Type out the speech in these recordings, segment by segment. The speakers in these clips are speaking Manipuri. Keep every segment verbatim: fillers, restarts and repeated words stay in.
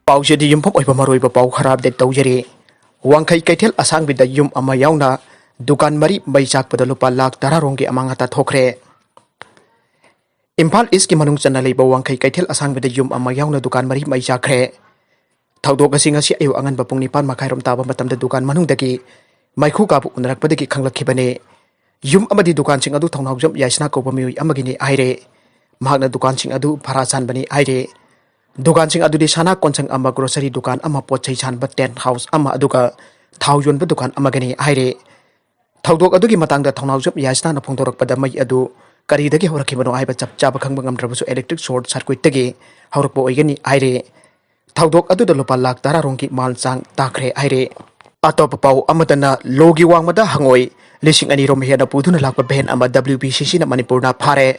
ꯄꯥꯎꯁꯤꯗꯤ ꯌꯨꯝꯐꯝ ꯑꯣꯏꯕ ꯃꯔꯨꯑꯣꯏꯕ ꯄꯥꯎ ꯈꯔ ꯑꯞꯗꯦꯠ ꯇꯧꯖꯔꯤ꯫ ꯋꯥꯡꯈꯩ ꯀꯩꯊꯦꯜ ꯑꯁꯥꯡꯕꯤꯗ ꯌꯨꯝ ꯑꯃ ꯌꯥꯎꯅ ꯗꯨꯀꯥꯟ ꯃꯔꯤ ꯃꯩ ꯆꯥꯛꯄꯗ ꯂꯨꯄꯥ ꯂꯥꯈ ꯇꯔꯥ ꯔꯣꯝꯒꯤ ꯑꯃꯥꯡ ꯑꯇꯥ ꯊꯣꯛꯈ꯭ꯔꯦ꯫ ꯏꯝꯐꯥꯜ ꯏꯁꯀꯤ ꯃꯅꯨꯡ ꯆꯟꯅ ꯂꯩꯕ ꯋꯥꯡꯈꯩ ꯀꯩꯊꯦꯜ ꯑꯁꯥꯡꯕꯤꯗ ꯌꯨꯝ ꯑꯃ ꯌꯥꯎꯅ ꯗꯨꯀꯥꯟ ꯃꯔꯤ ꯃꯩ ꯆꯥꯛꯈ꯭ꯔꯦ꯫ ꯊꯧꯗꯣꯛ ꯑꯁꯤ ꯉꯁꯤ ꯑꯌꯨꯛ ꯑꯉꯟꯕ ꯄꯨꯡ ꯅꯤꯄꯥꯟ ꯃꯈꯥꯏꯔꯣꯝ ꯇꯥꯕ ꯃꯇꯝꯗ ꯗꯨꯀꯥꯟ ꯃꯅꯨꯡꯗꯒꯤ ꯃꯩꯈꯨ ꯀꯥꯕ ꯎꯅꯔꯛꯄꯗꯒꯤ ꯈꯪꯂꯛꯈꯤꯕꯅꯤ꯫ ꯌꯨꯝ ꯑꯃꯗꯤ ꯗꯨꯀꯥꯟꯁꯤꯡ ꯑꯗꯨ ꯊꯧꯅꯥꯎꯖꯝ ꯌꯥꯏꯁꯅꯥ ꯀꯧꯕ ꯃꯤꯑꯣꯏ ꯑꯃꯒꯤꯅꯤ ꯍꯥꯏꯔꯦ꯫ ꯃꯍꯥꯛꯅ ꯗꯨꯀꯥꯟꯁꯤꯡ ꯑꯗꯨ ꯚꯔꯥ ꯆꯥꯟꯕꯅꯤ ꯍꯥꯏꯔꯦ꯫ ꯗꯨꯀꯥꯟꯁꯤꯡ ꯑꯗꯨꯗꯤ ꯁꯅꯥ ꯀꯣꯟꯁꯪ ꯑꯃ, ꯒ꯭ꯔꯣꯁꯔꯤ ꯗꯨꯀꯥꯟ ꯑꯃ, ꯄꯣꯠ ꯆꯩ ꯁꯥꯟꯕ ꯇꯦꯟꯠ ꯍꯥꯎꯁ ꯑꯃ, ꯑꯗꯨꯒ ꯊꯥꯎ ꯌꯣꯟꯕ ꯗꯨꯀꯥꯟ ꯑꯃꯒꯅꯤ ꯍꯥꯏꯔꯦ꯫ ꯊꯧꯗꯣꯛ ꯑꯗꯨꯒꯤ ꯃꯇꯥꯡꯗ ꯊꯧꯅꯥꯎꯖꯝ ꯌꯥꯏꯁꯅꯥꯅ ꯐꯣꯡꯗꯣꯔꯛꯄꯗ, ꯃꯩ ꯑꯗꯨ ꯀꯔꯤꯗꯒꯤ ꯍꯧꯔꯛꯈꯤꯕꯅꯣ ꯍꯥꯏꯕ ꯆꯞ ꯆꯥꯕ ꯈꯪꯕ ꯉꯝꯗ꯭ꯔꯕꯁꯨ, ꯏꯂꯦꯛꯇ꯭ꯔꯤꯛ ꯁꯣꯔꯠ ꯁꯔꯀ꯭ꯋꯤꯠꯇꯒꯤ ꯍꯧꯔꯛꯄ ꯑꯣꯏꯒꯅꯤ ꯍꯥꯏꯔꯦ꯫ ꯊꯧꯗꯣꯛ ꯑꯗꯨꯗ ꯂꯨꯄꯥ ꯂꯥꯈ ꯇꯔꯥ ꯔꯣꯝꯒꯤ ꯃꯥꯜ ꯆꯥꯡ ꯇꯥꯈ꯭ꯔꯦ ꯍꯥꯏꯔꯦ꯫ ꯑꯇꯣꯞꯄ ꯄꯥꯎ ꯑꯃꯗꯅ, ꯂꯣꯒꯤ ꯋꯥꯡꯃꯗ ꯍꯪꯉꯣꯏ ꯂꯤꯁꯤꯡ ꯑꯅꯤ ꯔꯣꯝ ꯍꯦꯟꯅ ꯄꯨꯗꯨꯅ ꯂꯥꯛꯄ ꯚꯦꯟ ꯑꯃ W B C C ꯅ ꯃꯅꯤꯄꯨꯔꯅ ꯐꯥꯔꯦ꯫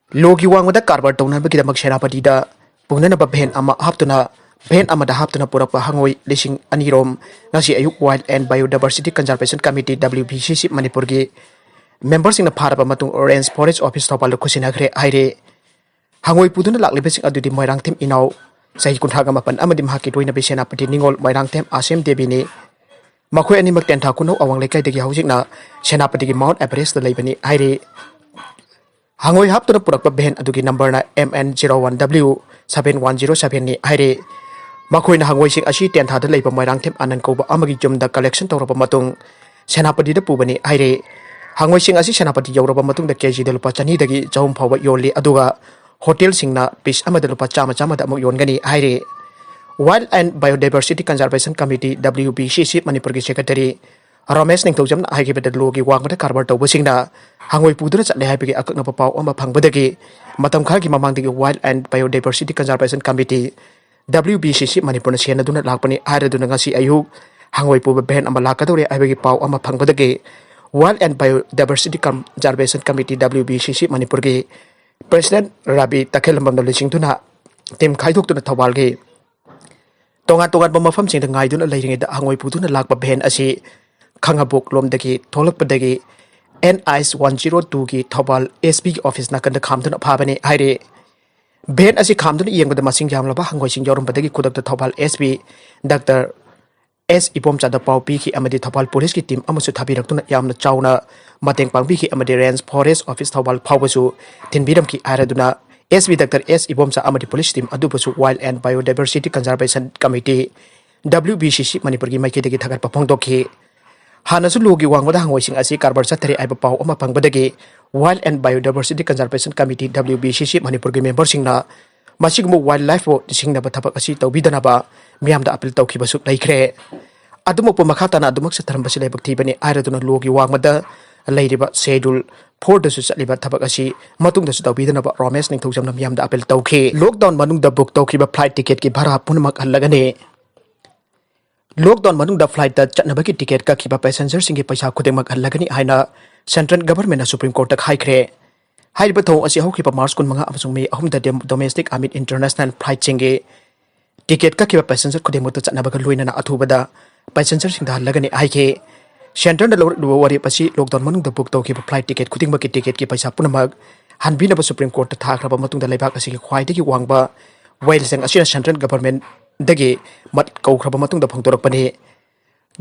ꯂꯣꯒꯤ ꯋꯥꯡꯃꯗ ꯀꯔꯕꯥꯔ ꯇꯧꯅꯕꯒꯤꯗꯃꯛ ꯁꯦꯅꯥꯄꯇꯤꯗ ꯄꯨꯅꯅꯕ ꯚꯦꯟ ꯑꯃ ꯍꯥꯞꯇꯨꯅ, ꯚꯦꯟ ꯑꯃꯗ ꯍꯥꯞꯇꯨꯅ ꯄꯨꯔꯛꯄ ꯍꯪꯉꯣꯏ ꯂꯤꯁꯤꯡ ꯑꯅꯤ ꯔꯣꯝ ꯉꯁꯤ ꯑꯌꯨꯛ Wild and Biodiversity Conservation Committee, W B C C ꯃꯅꯤꯄꯨꯔꯒꯤ ꯃꯦꯝꯕꯔꯁꯤꯡꯅ ꯐꯥꯔꯕ ꯃꯇꯨꯡ, ꯔꯦꯟꯖ ꯐꯣꯔꯦꯁ ꯑꯣꯐꯤꯁ ꯊꯧꯕꯥꯜꯗ ꯈꯨꯠꯁꯤꯟꯅꯈ꯭ꯔꯦ ꯍꯥꯏꯔꯦ꯫ ꯍꯪꯉꯣꯏ ꯄꯨꯗꯨꯅ ꯂꯥꯛꯂꯤꯕꯁꯤꯡ ꯑꯗꯨꯗꯤ ꯃꯣꯏꯔꯥꯡꯊꯦꯝ ꯏꯅꯥꯎ, ꯆꯍꯤ ꯀꯨꯟꯊ꯭ꯔꯥꯒ ꯃꯥꯄꯟ, ꯑꯃꯗꯤ ꯃꯍꯥꯛꯀꯤ ꯂꯣꯏꯅꯕꯤ ꯁꯦꯅꯥꯄꯇꯤ ꯅꯤꯉꯣꯜ ꯃꯣꯏꯔꯥꯡꯊꯦꯝ ꯑꯁꯦꯝ ꯗꯦꯕꯤꯅꯤ꯫ ꯃꯈꯣꯏ ꯑꯅꯤꯃꯛ ꯇꯦꯟꯊꯥ ꯈꯨꯅꯧ ꯑꯋꯥꯡ ꯂꯩꯀꯥꯏꯗꯒꯤ ꯍꯧꯖꯤꯛꯅ ꯁꯦꯅꯥꯄꯇꯤꯒꯤ ꯃꯥꯎꯟ ꯑꯦꯚꯔꯦꯁꯇ ꯂꯩꯕꯅꯤ ꯍꯥꯏꯔꯤ꯫ ꯍꯪꯉꯣꯏ ꯍꯥꯞꯇꯨꯅ ꯄꯨꯔꯛꯄ ꯚꯦꯟ ꯑꯗꯨꯒꯤ ꯅꯝꯕꯔꯅ M N zero one W seven one zero seven ꯅꯤ ꯍꯥꯏꯔꯤ꯫ ꯃꯈꯣꯏꯅ ꯍꯪꯉꯣꯏꯁꯤꯡ ꯑꯁꯤ ꯇꯦꯟꯊꯥꯗ ꯂꯩꯕ ꯃꯣꯏꯔꯥꯡꯊꯦꯝ ꯑꯅꯟ ꯀꯧꯕ ꯑꯃꯒꯤ ꯌꯨꯝꯗ ꯀꯂꯦꯛꯁꯟ ꯇꯧꯔꯕ ꯃꯇꯨꯡ, ꯁꯦꯅꯥꯄꯇꯤꯗ ꯄꯨꯕꯅꯤ ꯍꯥꯏꯔꯤ꯫ ꯍꯪꯉꯣꯏꯁꯤꯡ ꯑꯁꯤ ꯁꯦꯅꯥꯄꯇꯤ ꯌꯧꯔꯕ ꯃꯇꯨꯡꯗ ꯀꯦꯖꯤꯗ ꯂꯨꯄꯥ ꯆꯅꯤꯗꯒꯤ ꯆꯍꯨꯝ ꯐꯥꯎꯕ ꯌꯣꯜꯂꯤ, ꯑꯗꯨꯒ ꯍꯣꯇꯦꯜꯁꯤꯡꯅ ꯄꯤꯁ ꯑꯃꯗ ꯂꯨꯄꯥ ꯆꯥꯝꯃ, ꯆꯥꯝꯃꯗ ꯑꯃꯨꯛ ꯌꯣꯟꯒꯅꯤ ꯍꯥꯏꯔꯤ꯫ Wild and Biodiversity Conservation Committee, W B C C ꯃꯅꯤꯄꯨꯔꯒꯤ ꯁꯦꯀ꯭ꯔꯦꯇꯔꯤ ꯔꯣꯃꯦꯁ ꯅꯤꯡꯊꯧꯖꯝꯅ ꯍꯥꯏꯈꯤꯕꯗ, ꯂꯣꯒꯤ ꯋꯥꯡꯃꯗ ꯀꯔꯕꯥꯔ ꯇꯧꯕꯁꯤꯡꯅ ꯍꯪꯉꯣꯏ ꯄꯨꯗꯨꯅ ꯆꯠꯂꯦ ꯍꯥꯏꯕꯒꯤ ꯑꯀꯛꯅꯕ ꯄꯥꯎ ꯑꯃ ꯐꯪꯕꯗꯒꯤ ꯃꯇꯝ ꯈꯔꯒꯤ ꯃꯃꯥꯡꯗꯒꯤ Wild and Biodiversity Conservation Committee, W B C C ꯃꯅꯤꯄꯨꯔꯅ ꯁꯦꯟꯅꯗꯨꯅ ꯂꯥꯛꯄꯅꯤ ꯍꯥꯏꯔꯗꯨꯅ, ꯉꯁꯤ ꯑꯌꯨꯛ ꯍꯪꯉꯣꯏ ꯄꯨꯕ ꯚꯦꯟ ꯑꯃ ꯂꯥꯛꯀꯗꯧꯔꯦ ꯍꯥꯏꯕꯒꯤ ꯄꯥꯎ ꯑꯃ ꯐꯪꯕꯗꯒꯤ Wild and Biodiversity Conservation Committee, W B C C ꯃꯅꯤꯄꯨꯔꯒꯤ ꯄ꯭ꯔꯦꯁꯤꯗꯦꯟ ꯔꯥꯕꯤ ꯇꯈꯦꯜꯂꯝꯕꯝꯅ ꯂꯨꯆꯤꯡꯗꯨꯅ ꯇꯤꯝ ꯈꯥꯏꯗꯣꯛꯇꯨꯅ ꯊꯧꯕꯥꯜꯒꯤ ꯇꯣꯉꯥꯟ ꯇꯣꯉꯥꯟꯕ ꯃꯐꯝꯁꯤꯡꯗ ꯉꯥꯏꯗꯨꯅ ꯂꯩꯔꯤꯉꯩꯗ, ꯍꯪꯉꯣꯏ ꯄꯨꯗꯨꯅ ꯂꯥꯛꯄ ꯚꯦꯟ ꯑꯁꯤ ꯈꯥꯉꯕꯣꯛ ꯂꯣꯝꯗꯒꯤ ꯊꯣꯛꯂꯛꯄꯗꯒꯤ N H one zero two ꯒꯤ ꯊꯧꯕꯥꯜ S P ꯒꯤ ꯑꯣꯐꯤꯁ ꯅꯥꯀꯟꯗ ꯈꯥꯝꯗꯨꯅ ꯐꯥꯕꯅꯤ ꯍꯥꯏꯔꯤ꯫ ꯚꯦꯟ ꯑꯁꯤ ꯈꯥꯝꯗꯨꯅ ꯌꯦꯡꯕꯗ ꯃꯁꯤꯡ ꯌꯥꯝꯂꯕ ꯍꯪꯒꯣꯏꯁꯤꯡ ꯌꯥꯎꯔꯝꯕꯗꯒꯤ ꯈꯨꯗꯛꯇ ꯊꯧꯕꯥꯜ ꯑꯦꯁ ꯄꯤ ꯗꯥꯛꯇꯔ ꯑꯦꯁ ꯏꯕꯣꯝꯆꯥꯗ ꯄꯥꯎ ꯄꯤꯈꯤ ꯑꯃꯗꯤ ꯊꯧꯕꯥꯜ ꯄꯨꯂꯤꯁꯀꯤ ꯇꯤꯝ ꯑꯃꯁꯨ ꯊꯥꯕꯤꯔꯛꯇꯨꯅ ꯌꯥꯝꯅ ꯆꯥꯎꯅ ꯃꯇꯦꯡ ꯄꯥꯡꯕꯤꯈꯤ ꯑꯃꯗꯤ ꯔꯦꯟꯖ ꯐꯣꯔꯦꯁ ꯑꯣꯐꯤꯁ ꯊꯧꯕꯥꯜ ꯐꯥꯎꯕꯁꯨ ꯊꯤꯟꯕꯤꯔꯝꯈꯤ ꯍꯥꯏꯔꯗꯨꯅ S P doctor S Ibomcha ꯑꯃꯗꯤ ꯄꯨꯂꯤꯁ ꯇꯤꯝ ꯑꯗꯨꯕꯨꯁꯨ Wild and Biodiversity Conservation Committee, W B C C ꯃꯅꯤꯄꯨꯔꯒꯤ ꯃꯥꯏꯀꯩꯗꯒꯤ ꯊꯥꯒꯠꯄ ꯐꯣꯡꯗꯣꯛꯈꯤ꯫ ꯍꯥꯟꯅꯁꯨ ꯂꯣꯒꯤ ꯋꯥꯡꯃꯗ ꯍꯪꯉꯣꯏꯁꯤꯡ ꯑꯁꯤ ꯀꯔꯕꯥꯔ ꯆꯠꯊꯔꯦ ꯍꯥꯏꯕ ꯄꯥꯎ ꯑꯃ ꯐꯪꯕꯗꯒꯤ Wild and Biodiversity Conservation Committee, W B C C ꯃꯅꯤꯄꯨꯔꯒꯤ ꯃꯦꯝꯕꯔꯁꯤꯡꯅ ꯃꯁꯤꯒꯨꯝꯕ ꯋꯥꯏꯜ ꯂꯥꯏꯐꯄꯨ ꯅꯤꯡꯁꯤꯡꯅꯕ ꯊꯕꯛ ꯑꯁꯤ ꯇꯧꯕꯤꯗꯅꯕ ꯃꯤꯌꯥꯝꯗ ꯑꯥꯄꯤꯜ ꯇꯧꯈꯤꯕꯁꯨ ꯂꯩꯈ꯭ꯔꯦ꯫ ꯑꯗꯨꯃꯛꯄꯨ ꯃꯈꯥ ꯇꯥꯅ ꯑꯗꯨꯃꯛ ꯆꯠꯊꯔꯝꯕꯁꯤ ꯂꯥꯏꯕꯛ ꯊꯤꯕꯅꯤ ꯍꯥꯏꯔꯗꯨꯅ ꯂꯣꯒꯤ ꯋꯥꯡꯃꯗ ꯂꯩꯔꯤꯕ ꯁꯦꯗꯨꯜ ꯐꯣꯔꯗꯁꯨ ꯆꯠꯂꯤꯕ ꯊꯕꯛ ꯑꯁꯤ ꯃꯇꯨꯡꯗꯁꯨ ꯇꯧꯕꯤꯗꯅꯕ ꯔꯣꯃꯦꯁ ꯅꯤꯡꯊꯧꯖꯝꯅ ꯃꯤꯌꯥꯝꯗ ꯑꯥꯄꯤꯜ ꯇꯧꯈꯤ꯫ ꯂꯣꯛꯗꯥꯎꯟ ꯃꯅꯨꯡꯗ ꯕꯨꯛ ꯇꯧꯈꯤꯕ ꯐ꯭ꯂꯥꯏꯠ ꯇꯤꯀꯦꯠꯀꯤ ꯚꯔꯥ ꯄꯨꯝꯅꯃꯛ ꯍꯜꯂꯒꯅꯤ꯫ ꯂꯣꯛꯗꯥꯎꯟ ꯃꯅꯨꯡꯗ ꯐ꯭ꯂꯥꯏꯠꯇ ꯆꯠꯅꯕꯒꯤ ꯇꯤꯀꯦꯠ ꯀꯛꯈꯤꯕ ꯄꯦꯁꯦꯟꯖꯔꯁꯤꯡꯒꯤ ꯄꯩꯁꯥ ꯈꯨꯗꯤꯡꯃꯛ ꯍꯜꯂꯒꯅꯤ ꯍꯥꯏꯅ ꯁꯦꯟꯇ꯭ꯔꯦꯜ ꯒꯚꯔꯟꯃꯦꯟꯠꯅ ꯁꯨꯄ꯭ꯔꯤꯝ ꯀꯣꯔꯠꯇ ꯍꯥꯏꯈ꯭ꯔꯦ꯫ ꯍꯥꯏꯔꯤꯕ ꯊꯧꯑꯣꯡ ꯑꯁꯤ ꯍꯧꯈꯤꯕ ꯃꯥꯔꯆ ꯀꯨꯟꯃꯉꯥ ꯑꯃꯁꯨꯡ ꯃꯦ ꯑꯍꯨꯝꯗ ꯗꯦꯝ-, ꯗꯣꯃꯦꯁꯇꯤꯛ ꯑꯃꯤꯠ ꯏꯟꯇꯔꯅꯦꯁꯅꯦꯜ ꯐ꯭ꯂꯥꯏꯠꯁꯤꯡꯒꯤ ꯇꯤꯀꯦꯠ ꯀꯛꯈꯤꯕ ꯄꯦꯁꯦꯟꯖꯔ ꯈꯨꯗꯤꯡꯃꯛꯇ ꯆꯠꯅꯕꯒ ꯂꯣꯏꯅꯅ ꯑꯊꯨꯕꯗ ꯄꯦꯁꯦꯟꯖꯔꯁꯤꯡꯗ ꯍꯜꯂꯒꯅꯤ ꯍꯥꯏꯈꯤ꯫ ꯁꯦꯟꯇꯔꯅ ꯂꯧꯔꯛꯂꯤꯕ ꯋꯥꯔꯦꯞ ꯑꯁꯤ ꯂꯣꯛꯗꯥꯎꯟ ꯃꯅꯨꯡꯗ ꯕꯨꯛ ꯇꯧꯈꯤꯕ ꯐ꯭ꯂꯥꯏꯠ ꯇꯤꯀꯦꯠ ꯈꯨꯗꯤꯡꯃꯛꯀꯤ ꯇꯤꯀꯦꯠꯀꯤ ꯄꯩꯁꯥ ꯄꯨꯝꯅꯃꯛ ꯍꯟꯕꯤꯅꯕ ꯁꯨꯄ꯭ꯔꯤꯝ ꯀꯣꯔꯠꯇ ꯊꯥꯈ꯭ꯔꯕ ꯃꯇꯨꯡꯗ ꯂꯩꯕꯥꯛ ꯑꯁꯤꯒꯤ ꯈ꯭ꯋꯥꯏꯗꯒꯤ ꯋꯥꯡꯕ ꯋꯥꯌꯦꯜꯁꯪ ꯑꯁꯤꯅ ꯁꯦꯟꯇ꯭ꯔꯦꯜ ꯒꯚꯔꯟꯃꯦꯟꯠꯗꯒꯤ ꯃꯠ ꯀꯧꯈ꯭ꯔꯕ ꯃꯇꯨꯡꯗ ꯐꯣꯡꯗꯣꯔꯛꯄꯅꯤ꯫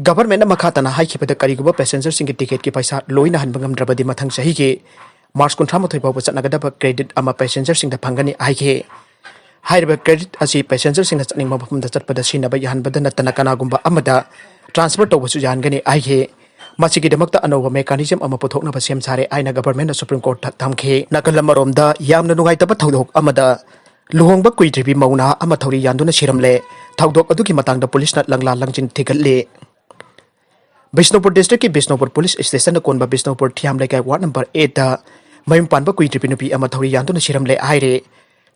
ꯒꯚꯔꯟꯃꯦꯟꯠꯅ ꯃꯈꯥ ꯇꯥꯅ ꯍꯥꯏꯈꯤꯕꯗ ꯀꯔꯤꯒꯨꯝꯕ ꯄꯦꯁꯦꯟꯖꯔꯁꯤꯡꯒꯤ ꯇꯤꯀꯦꯠꯀꯤ ꯄꯩꯁꯥ ꯂꯣꯏꯅ ꯍꯟꯕ ꯉꯝꯗ꯭ꯔꯕꯗꯤ ꯃꯊꯪ ꯆꯍꯤꯒꯤ ꯃꯥꯔꯆ ꯀꯨꯟꯊ꯭ꯔꯥ ꯃꯥꯊꯣꯏ ꯐꯥꯎꯕ ꯆꯠꯅꯒꯗꯕ ꯀ꯭ꯔꯦꯗꯤꯠ ꯑꯃ ꯄꯦꯁꯦꯟꯖꯔꯁꯤꯡꯗ ꯐꯪꯒꯅꯤ ꯍꯥꯏꯈꯤ꯫ ꯍꯥꯏꯔꯤꯕ ꯀ꯭ꯔꯦꯗꯤꯠ ꯑꯁꯤ ꯄꯦꯁꯦꯟꯖꯔꯁꯤꯡꯅ ꯆꯠꯅꯤꯡꯕ ꯃꯐꯝꯗ ꯆꯠꯄꯗ ꯁꯤꯖꯤꯟꯅꯕ ꯌꯥꯍꯟꯕꯗ ꯅꯠꯇꯅ ꯀꯅꯥꯒꯨꯝꯕ ꯑꯃꯗ ꯇ꯭ꯔꯥꯟꯁꯐꯔ ꯇꯧꯕꯁꯨ ꯌꯥꯍꯟꯒꯅꯤ ꯍꯥꯏꯈꯤ꯫ ꯃꯁꯤꯒꯤꯗꯃꯛꯇ ꯑꯅꯧꯕ ꯃꯦꯀꯥꯅꯤꯖꯝ ꯑꯃ ꯄꯨꯊꯣꯛꯅꯕ ꯁꯦꯝ ꯁꯥꯔꯦ ꯍꯥꯏꯅ ꯒꯚꯔꯟꯃꯦꯟꯠꯅ ꯁꯨꯄ꯭ꯔꯤꯝ ꯀꯣꯔꯠꯇ ꯊꯝꯈꯤ꯫ ꯅꯥꯀꯜ ꯑꯃꯔꯣꯝꯗ ꯌꯥꯝꯅ ꯅꯨꯡꯉꯥꯏꯇꯕ ꯊꯧꯗꯣꯛ ꯑꯃꯗ ꯂꯨꯍꯣꯡꯕ ꯀꯨꯏꯗ꯭ꯔꯤꯕꯤ ꯃꯧ ꯅꯍꯥ ꯑꯃ ꯊꯧꯔꯤ ꯌꯥꯟꯗꯨꯅ ꯁꯤꯔꯝꯂꯦ꯫ ꯊꯧꯗꯣꯛ ꯑꯗꯨꯒꯤ ꯃꯇꯥꯡꯗ ꯄꯨꯂꯤꯁꯅ ꯂꯪꯂꯥ ꯂꯪꯖꯤꯟ ꯊꯤꯒꯠꯂꯤ꯫ ꯕꯤꯁꯅꯨꯄꯨꯔ ꯗꯤꯁꯇ꯭ꯔꯤꯛꯀꯤ ꯕꯤꯁꯅꯨꯄꯨꯔ ꯄꯨꯂꯤꯁ ꯁ꯭ꯇꯦꯁꯟꯅ ꯀꯣꯟꯕ ꯕꯤꯁꯅꯨꯄꯨꯔ ꯊꯤꯌꯥꯝ ꯂꯩꯀꯥꯏ ꯋꯥꯔꯗ ꯅꯝꯕꯔ ꯑꯩꯠꯇ ꯃꯌꯨꯝ ꯄꯥꯟꯕ ꯀꯨꯏꯗ꯭ꯔꯤꯕꯤ ꯅꯨꯄꯤ ꯑꯃ ꯊꯧꯔꯤ ꯌꯥꯟꯗꯨꯅ ꯁꯤꯔꯝꯂꯦ ꯍꯥꯏꯔꯦ꯫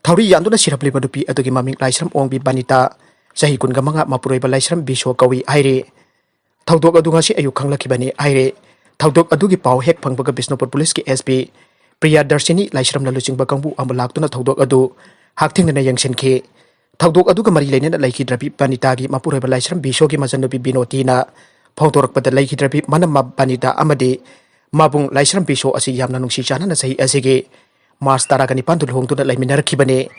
ꯊꯧꯔꯤ ꯌꯥꯟꯗꯨꯅ ꯁꯤꯔꯝꯂꯤꯕ ꯅꯨꯄꯤ ꯑꯗꯨꯒꯤ ꯃꯃꯤꯡ ꯂꯥꯏꯁ꯭ꯔꯝ ꯑꯣꯡꯕꯤ ꯕꯅꯤꯇꯥ, ꯆꯍꯤ ꯀꯨꯟꯒ ꯃꯉꯥ, ꯃꯄꯨꯔꯣꯏꯕ ꯂꯥꯏꯁ꯭ꯔꯝ ꯕꯤꯁꯣ ꯀꯧꯏ ꯍꯥꯏꯔꯦ꯫ ꯊꯧꯗꯣꯛ ꯑꯗꯨ ꯉꯁꯤ ꯑꯌꯨꯛ ꯈꯪꯂꯛꯈꯤꯕꯅꯤ ꯍꯥꯏꯔꯦ꯫ ꯊꯧꯗꯣꯛ ꯑꯗꯨꯒꯤ ꯄꯥꯎ ꯍꯦꯛ ꯐꯪꯕꯒ ꯕꯤꯁꯅꯨꯄꯨꯔ ꯄꯨꯂꯤꯁꯀꯤ ꯑꯦꯁ ꯄꯤ ꯄ꯭ꯔꯤꯌꯥꯗꯔꯁꯤꯅꯤ ꯂꯥꯏꯁ꯭ꯔꯝꯅ ꯂꯨꯆꯤꯡꯕ ꯀꯥꯡꯕꯨ ꯑꯃ ꯂꯥꯛꯇꯨꯅ ꯊꯧꯗꯣꯛ ꯑꯗꯨ ꯍꯛꯊꯦꯡꯅꯅ ꯌꯦꯡꯁꯤꯟꯈꯤ꯫ ꯊꯧꯗꯣꯛ ꯑꯗꯨꯒ ꯃꯔꯤ ꯂꯩꯅꯅ ꯂꯩꯈꯤꯗ꯭ꯔꯕꯤ ꯕꯅꯤꯇꯥꯒꯤ ꯃꯄꯨꯔꯣꯏꯕ ꯂꯥꯏꯁ꯭ꯔꯝ ꯕꯤꯁꯣꯒꯤ ꯃꯆꯟꯅꯨꯄꯤ ꯕꯤꯅꯣꯇꯤꯅ ꯐꯣꯡꯗꯣꯔꯛꯄꯗ, ꯂꯩꯈꯤꯗ꯭ꯔꯕꯤ ꯃꯅꯝꯃ ꯕꯅꯤꯇꯥ ꯑꯃꯗꯤ ꯃꯕꯨꯡ ꯂꯥꯏꯁ꯭ꯔꯝ ꯕꯤꯁꯣ ꯑꯁꯤ ꯌꯥꯝꯅ ꯅꯨꯡꯁꯤ ꯆꯥꯟꯅꯅ ꯆꯍꯤ ꯑꯁꯤꯒꯤ ꯃꯥꯔꯆ ꯇꯔꯥꯒ ꯅꯤꯄꯥꯟꯗ ꯂꯨꯍꯣꯡꯗꯨꯅ ꯂꯩꯃꯤꯟꯅꯔꯛꯈꯤꯕꯅꯤ꯫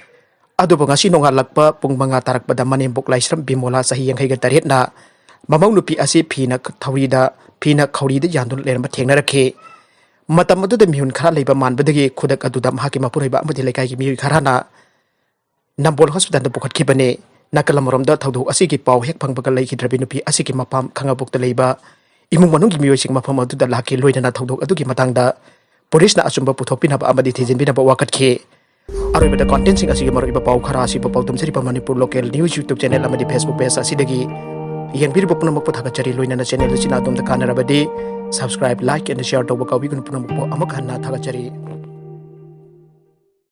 ꯑꯗꯨꯕꯨ ꯉꯁꯤ ꯅꯣꯡꯉꯥꯜꯂꯛꯄ ꯄꯨꯡ ꯃꯉꯥ ꯇꯥꯔꯛꯄꯗ ꯃꯅꯦꯝꯕꯣꯛ ꯂꯥꯏꯁ꯭ꯔꯝ ꯕꯤꯃꯣꯂꯥ, ꯆꯍꯤ ꯌꯥꯡꯈꯩꯒ ꯇꯔꯦꯠꯅ, ꯃꯃꯧ ꯅꯨꯄꯤ ꯑꯁꯤ ꯐꯤꯅ ꯊꯧꯔꯤꯗ, ꯐꯤꯅ ꯈꯧꯔꯤꯗ ꯌꯥꯟꯗꯨꯅ ꯂꯩꯔꯝꯕ ꯊꯦꯡꯅꯔꯛꯈꯤ꯫ ꯃꯇꯝ ꯑꯗꯨꯗ ꯃꯤꯍꯨꯟ ꯈꯔ ꯂꯩꯕ ꯃꯥꯟꯕꯗꯒꯤ ꯈꯨꯗꯛ ꯑꯗꯨꯗ ꯃꯍꯥꯛꯀꯤ ꯃꯄꯨꯔꯣꯏꯕ ꯑꯃꯗꯤ ꯂꯩꯀꯥꯏꯒꯤ ꯃꯤꯑꯣꯏ ꯈꯔꯅ ꯅꯝꯕꯣꯜ ꯍꯣꯁꯄꯤꯇꯥꯜꯗ ꯄꯨꯈꯠꯈꯤꯕꯅꯤ꯫ ꯅꯥꯀꯜ ꯑꯃꯔꯣꯝꯗ ꯊꯧꯗꯣꯛ ꯑꯁꯤꯒꯤ ꯄꯥꯎ ꯍꯦꯛ ꯐꯪꯕꯒ ꯂꯩꯈꯤꯗ꯭ꯔꯕꯤ ꯅꯨꯄꯤ ꯑꯁꯤꯒꯤ ꯃꯄꯥꯝ ꯈꯥꯉꯕꯣꯛꯇ ꯂꯩꯕ ꯏꯃꯨꯡ ꯃꯅꯨꯡꯒꯤ ꯃꯤꯑꯣꯏꯁꯤꯡ ꯃꯐꯝ ꯑꯗꯨꯗ ꯂꯥꯛꯈꯤ꯫ ꯂꯣꯏꯅꯅ ꯊꯧꯗꯣꯛ ꯑꯗꯨꯒꯤ ꯃꯇꯥꯡꯗ ꯄꯨꯂꯤꯁꯅ ꯑꯆꯨꯝꯕ ꯄꯨꯊꯣꯛꯄꯤꯅꯕ ꯑꯃꯗꯤ ꯊꯤꯖꯤꯟꯕꯤꯅꯕ ꯋꯥꯀꯠꯈꯤ꯫ ꯑꯔꯣꯏꯕꯗ ꯀꯣꯟꯇꯦꯟꯁꯤꯡ ꯑꯁꯤꯒꯤ ꯃꯔꯨꯑꯣꯏꯕ ꯄꯥꯎ ꯈꯔ ꯑꯁꯤꯕꯨ ꯄꯥꯎꯗꯝꯖꯔꯤꯕ Manipur local news YouTube channel ꯑꯃꯗꯤ Facebook ꯄꯦꯖ ꯑꯁꯤꯗꯒꯤ ꯌꯦꯡꯕꯤꯔꯤꯕ ꯄꯨꯝꯅꯃꯛꯄꯨ ꯊꯥꯒꯠꯆꯔꯤ꯫ ꯂꯣꯏꯅꯅ ꯆꯦꯅꯦꯜ ꯑꯁꯤꯅ ꯑꯗꯣꯝꯗ ꯀꯥꯟꯅꯔꯕꯗꯤ subscribe, like and share ꯇꯧꯕ ꯀꯥꯎꯕꯤꯒꯅꯨ꯫ ꯄꯨꯝꯅꯃꯛꯄꯨ ꯑꯃꯨꯛ ꯍꯟꯅ ꯊꯥꯒꯠꯆꯔꯤ꯫